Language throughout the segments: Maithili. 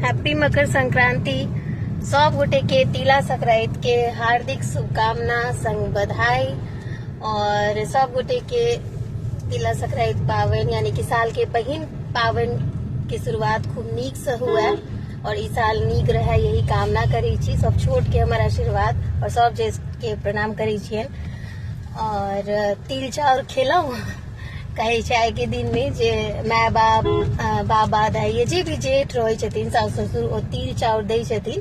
हैप्पी मकर संक्रांति। सब गोटे के तिला संक्रांति के हार्दिक शुभकामना संग बधाई। और सब गोटे के तिला संक्रांति पावन यानी कि साल के पहिल पावन के शुरुआत खूब नीक से हुआ और ई साल नीक रहे यही कामना करै छी। सब छोट के हमर आशीर्वाद और सब ज्येष्ठ के प्रणाम करै छियनि। और तिल चाउर खेलहुँ, कहै छै आइ के दिन में जे my बाप बाबा दाई जे भी जेठ रहै छथिन सासु ससुर ओ तिल चाउर दै छथिन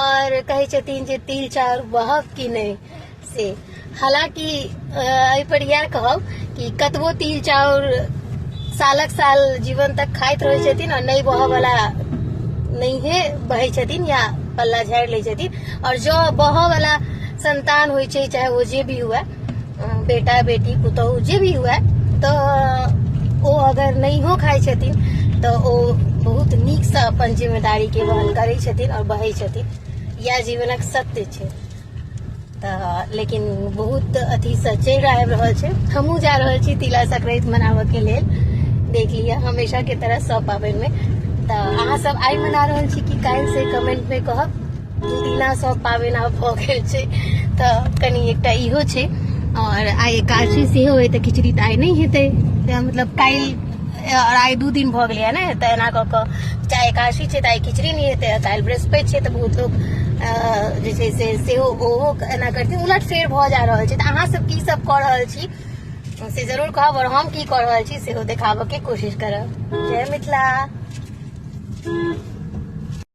और कहै छथिन जे तिल चाउर बहब कि नहि से। हालांकि एहि पर इएह कहब कि कतबो तिल चाउर सालक साल जीवन तक खाइत रहै छथिन और नहि बहऽ वाला नहिए बहै छथिन या पल्ला झाड़ि लै छथिन। और जँ बहऽ वाला संतान होइ छै, चाहे ओ जे भी हुए, बेटा बेटी पुतोहु जे भी हुए, तऽ ओ अगर नहियो खाइ छथिन तऽ ओ बहुत नीकसँ अपन जिम्मेदारीके वहन करै छथिन और बहै छथिन। इएह जीवनक सत्य छै। तऽ लेकिन बहुत अथीसँ चलि आबि रहल छै। हमहूँ जा रहल छी तिला संक्रांति मनाबऽके लेल। देख लिअ हमेशाके तरह सब पाबनिमे। तऽ अहाँ सब आइ मना रहल छी कि काल्हि से कमेंटमे कहब। 2 दिना सब पाबनि आब भऽ गेल छै तऽ कनि एकटा इहो छै। और आइ एकादशी सेहो अइ तऽ खिचड़ी तऽ आइ नहि हेतै, तऽ मतलब काल्हि और आइ 2 दिन भऽ गेलैए ने, तऽ एना कऽ कऽ चाहे एकादशी छै तऽ आइ खिचड़ी नहि हेतै। काल्हि बृहस्पति छै तऽ बहुत लोक जे छै से सेहो ओहो एना करथिन, उलट फेर भऽ जा रहल छै। तऽ अहाँ सब की सब कऽ रहल छी से जरूर कहब और हम की कऽ रहल छी सेहो देखाबऽ के कोशिश करब। जय मिथिला।